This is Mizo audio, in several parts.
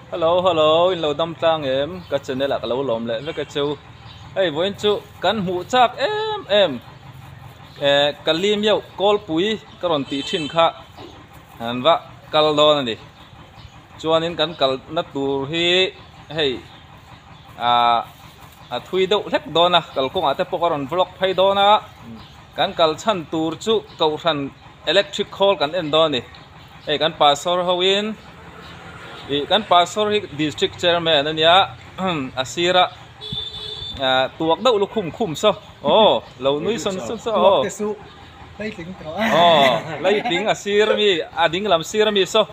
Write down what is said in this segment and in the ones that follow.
Hello hello in lo dam tlang em ka channel ah ka lo lawm leh vek a cheu hei vawiin chu kan hmuh chak em em eh ka lim deuh kawlpui ka rawn tih thin kha an va kal dawn a ni chuanin kan kalna tur hi hei ah a thui deuh hlek dawn a kalkawngah te pawh ka rawn vlog phei dawn a kan kal chhan tur chu kohhran electric khawl kan en dawn a ni hei kan pastor ho in ih kan pastor hi district chairman a nia a sira ah tuak deuh lukhum khum saw aw lo nui sawn sawn saw aw aw leitling a sir ami a ding lam sir ami saw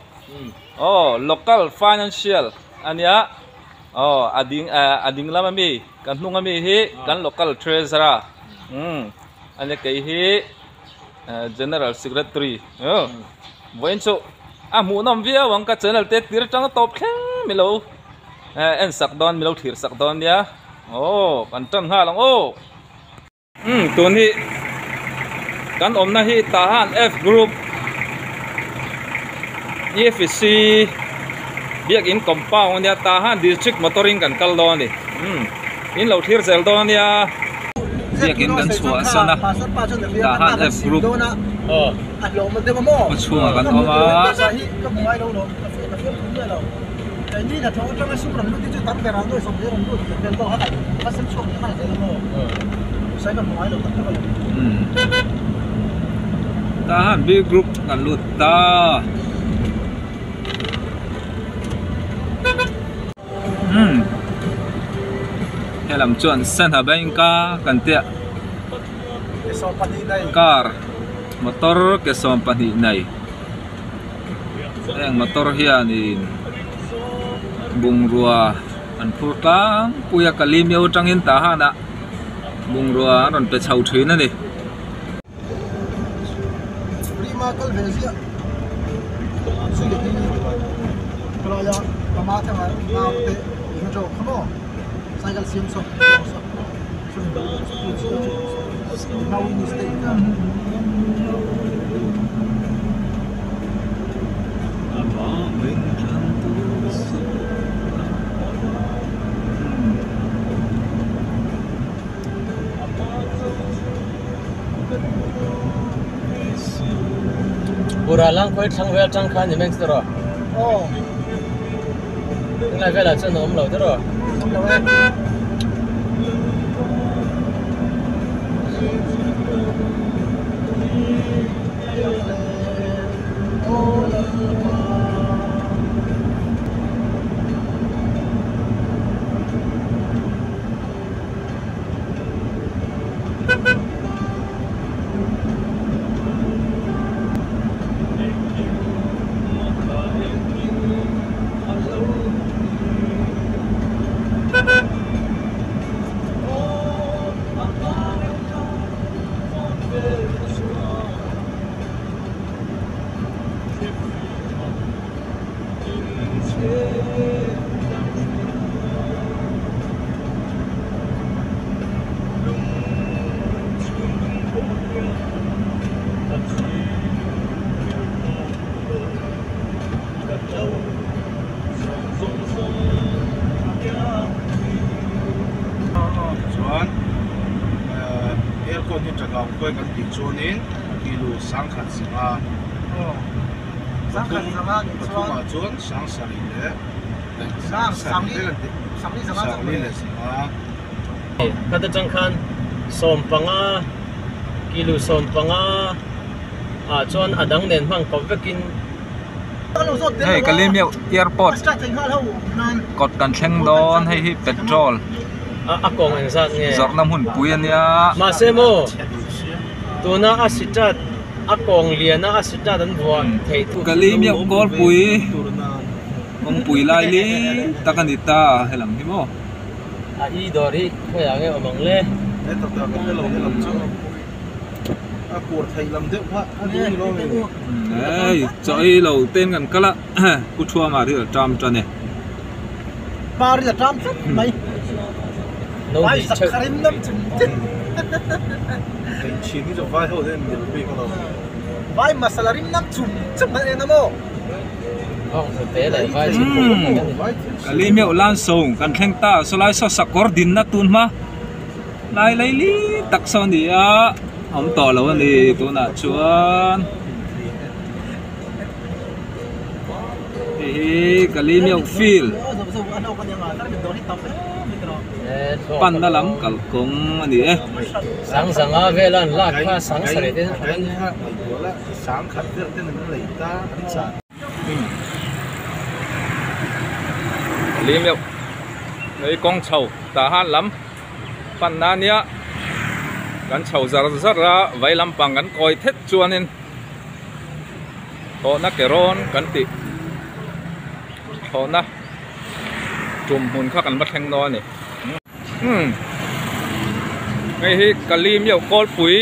aw local financial a nia aw a ding ah a ding lam ami kan hnung ami hi kan local treasurer umm a nia kei hi General Secretary vawiin chu a hmuhnawm viau ang ka channel te tir atanga tawp thleng milo en sak dawn milo thlir sak dawn nia aw kan tan nghal ang aw umm tun hi kan awmna hi Tahan F group EFC biakin compound ania Tahan district motor in kan kal dawn a ni umm in lo thlir zel dawn ania. Biakin kan chhuah san a Tahan F group khaw chhungah kan awm a. Tahan B group kan lut ta. Umm helam chuan sangha bank a kan tia car motor ke 12 nei heng motor hianin bungrua an phur tlangpui a kalimio atangin tah hanah bungrua an rawn pe chho thin a ni. Pura lang khawi thlang vel atang khan ni meng tawh aw tunlai velah chuan a awm lo tawh awm lo e. Chuan aircon hi tha khawi kan tih chuanin kilo sangkhat sanga pathum ah chuan sangsarih leh Sangli leh sanga. Khat atang khan 15 kilo 15 ah chuan a dang nen hmang kawp vekin. Hei Kalemyo airport kawt kan thleng dawn hei hi petrol a kawng engzat nge zawrhna hmunpui a nia. Mahse maw tuna a sitat a kawng liana a sitat an vuah theih thu. Kalemyo kawlpui. Kawngpui lai li tak a ni ta helam hi maw. A i dawr hi khawiah nge awm ang le? He tak tak ka lo helam chu a kur theih lam deuh kha a ni lo nge ni. Hei chaw ei lo ten kan kal a pu Thuama ril a ṭam ṭan e. Pa ril a ṭam tlat mai. Vai sak kharin nam chim chim. Hei chin hi chu vai ho hian mil bik a lo. Vai masala rim nam chum chum an en a maw? Kali meuh lan so kan thleng ta sawlai saw sakawr dinna tun hma lai lai li tak saw a ni a awm tawh lo a ni tunah chuan hei hi kali meuh field panna lam kalkawng a ni e. Li meuh hei kawng chho tah han lam panna ania kan chho zar zar a vai lampang kan kawi thet chuanin thlawhna ke rawn kan tih thlawhna tum hmun kha kan va thleng dawn a ni umm hei hi kali meuh kawlpui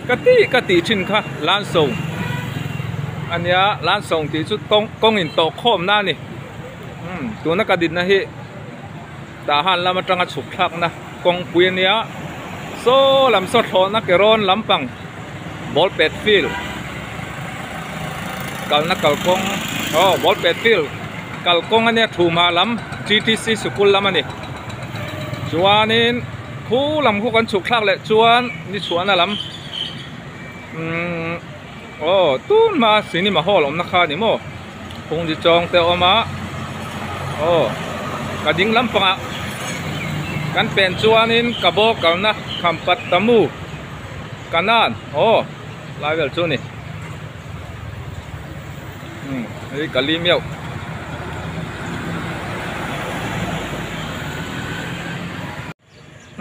ka tih ka tih thin kha lansawng ania lansawng tih chu kawng kawng in tawh khawm na ani umm tuna ka dinna hi tah han lam atanga chhuk thlak na kawngpui ania saw lam saw thlawhna ke rawn lampang ball pet field kalna kalkawng aw ball pet field kalkawng ania thuma lam G T C sikul lam ani chuanin khu lam khu kan chhuk thlak leh chuan ni chhuahna lam umm aw tun hma cinema hall awmna kha a ni maw phungji chawng te a awm a aw ka ding lampangah kan pen chuanin ka bawk kalna khampat tamu kanan aw lai vel chu a ni umm hei kali meuh.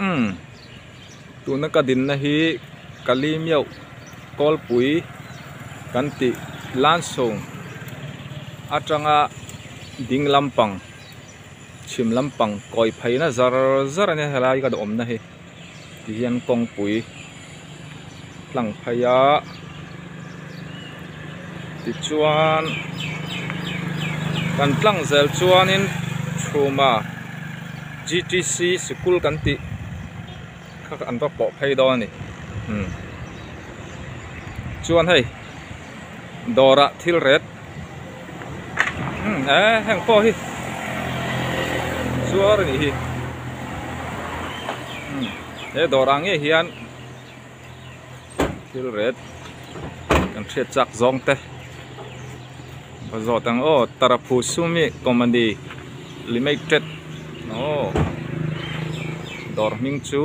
Umm tuna ka dinna hi kali meuh kawlpui kan tih lansawng atanga ding lampang chhim lampang kawi phaina zar zar a nia helai ka awmna hi tihian kawngpui tlang phei a tichuan kan tlang zel chuanin chhuma G T C sikul kan tih kha an va pawh phei dawn a ni umm chuan hei dawrah thil ret umm eh heng pawh hi zuar a nih hi umm he dawrah ngei hian. Thil ret kan hriat chak zawng te va zawt ang aw Taraphu Sumi Company Limited aw dawr hming chu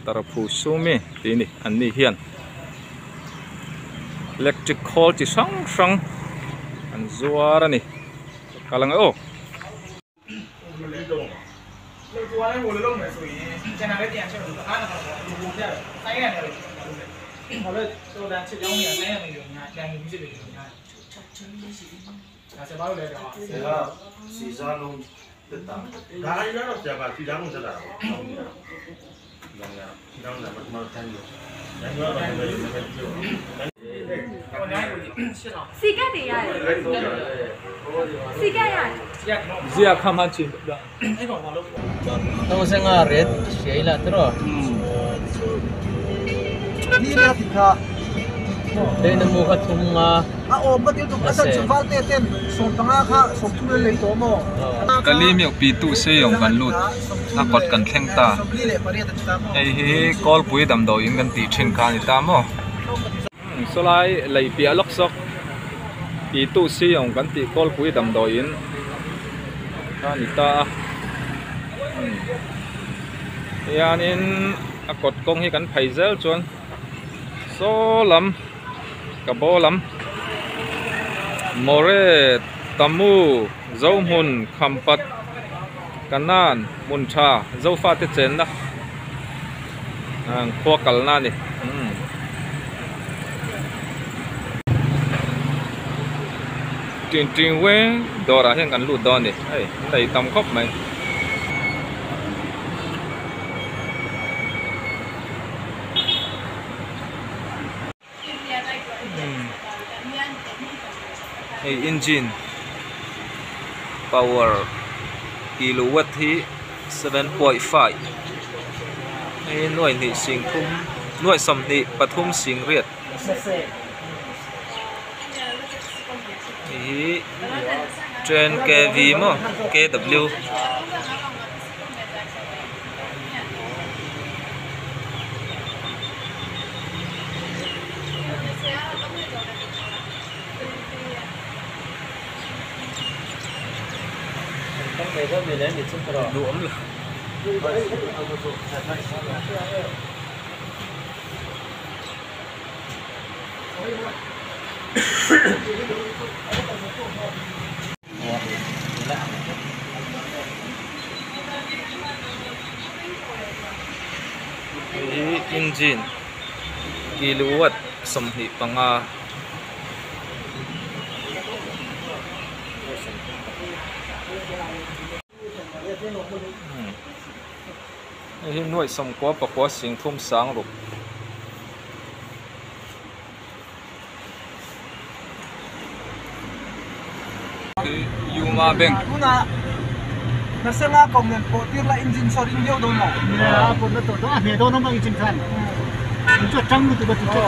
Taraphu Sumi tih a ni an ni hian electric khawl chi hrang hrang an zuar a ni kal ang e aw. Zia kha hman chin Kali meuh pi tu se yawng kan lut a kawt kan thleng ta hei hi kawlpui damdawiin kan tih thin kha a ni ta maw sawlai lei piah lawk zawk pi tu si awng kan tih kawlpui damdawiin kha a ni ta a hianin a kawt kawng hi kan phei zel chuan saw lam ka baw lam More Tamu Zohmun Khampat Kanan hmun tha Zofa te chenna ang khua kalna a ni umm. Tin tin weng dawrah hian kan lut dawn a ni hei lei tam khawp mai. Hei engine power kilowatt hi 7.5 hei nuai hnih sing thum nuai sawmhnih pathum sing riat. Hei hi ten kv maw kw. Duh awm lo. Hei hi engine kilowatt 25. Hei hi nuaih sawmkua pakua sing thum sang ruk. Yuma Bank. Tuna Nasenga kawng nen pawh tir la engine saw ring viau dawn lo. A pawh na tawh dawn a hne dawn awm ang engine khan. Chu chu a tang lutuk a chu chu.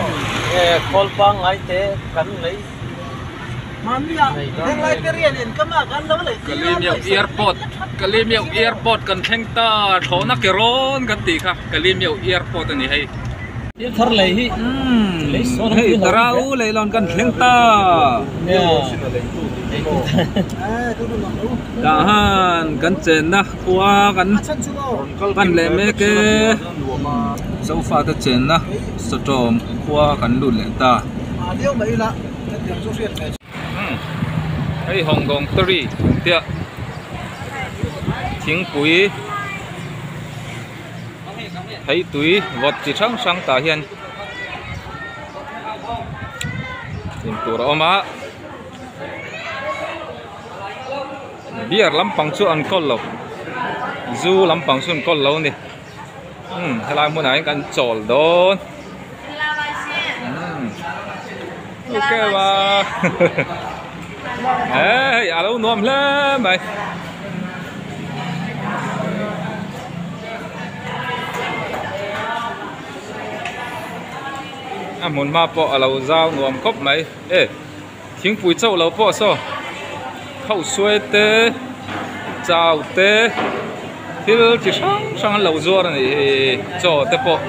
Nge khawl pangngai te kan lei. Mahnia henglai te rian en ka mah kan lo lei tir a. Kalimiau Airport Kalimiau Airport kan thleng ta thlawhna ke rawn kan tih kha Kalimiau Airport a ni hei. Thil thar lei hi lei sawn Hei tara u leihlawn kan thleng ta. Tah han kan chenna khua kan pan leh mek e. Zofate chenna Sawtawm khua kan lut leh ta. Hei Hong Kong tari tia thingpui theitui vawt chi hrang hrang tah hian in tur a awm a beer lampang chu an kawl lo zu lampang chu an kawl lo a ni. Umm helai hmunah hian kan chawl dawn umm ok va hei a lo nuam hle mai. A hmun hma pawh a lo zau nuam khawp mai e thingpui chauh lo pawh saw khauhsuai te chau te thil chi hrang hrang an lo zuar a nih hi chaw te pawh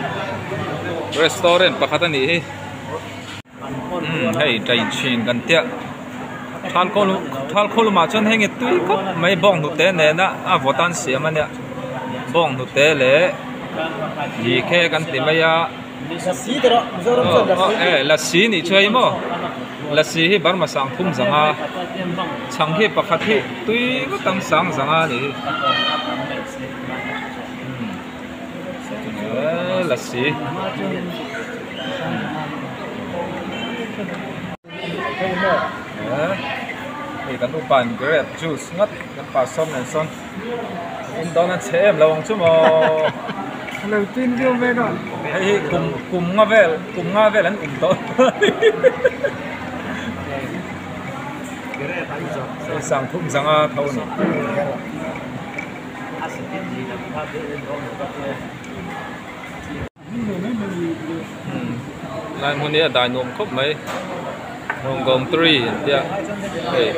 restaurant pakhat a nih hi umm hei ṭai chhin kan tia thal khaw thal khaw lumah chuan hei nge tui khawp mai bawng hnute nena a vawt a an siam a nia bawng hnute leh li khe kan ti mai a. Lassi nih chu hei maw lassi hi Burma sang thum zanga chhang hi pakhat hi tui ngawt ang sang zanga a nih hi lassi. Hei kan upa in grape juice ngawt kan pa sawm nen sawn in dawn a chhe em lo ang chu maw. Lo tin viau mai a. Hei hi kum kum nga vel kum nga vel an um tawh hei sang thum zanga tho a ni. Lai hmun hi a dai nuam khawp mai Hong tree an tia hei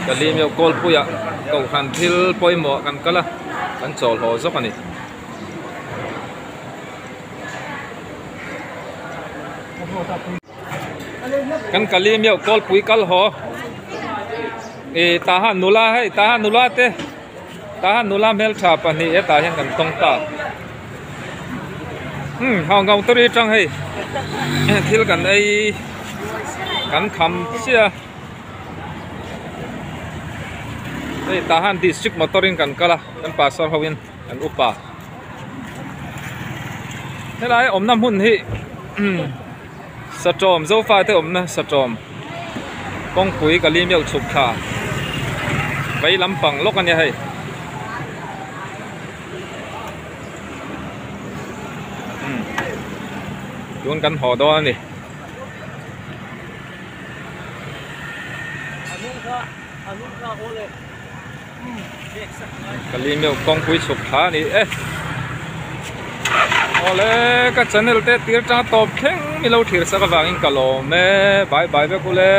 Kalimio kawlpuiah kohhran thil pawimawh kan kal a kan chawl haw zawk a ni. Kan Kalimio kawlpui kal haw ih tahan nula hei tahan nula te. Tahan nula hmeltha pahnih hetah hian kan tawng ta. Umm hau ngau tawri atang hei thil kan ei kan kham chiah a. Hei tahan district motor in kan kal a kan pastor ho in kan upa. Helai awmna hmun hi umm Satawm Zofa te awmna Satawm kawngpui ka lim deuh chhuk thla vei lampang lawk a nia hei. Umm tun kan haw dawn a ni. Ka lim deuh kawngpui chhuk thla a ni e. Awle ka channel te tir tang tawp thleng mi lo thlir sak avangin ka lawm e bye bye vek ule.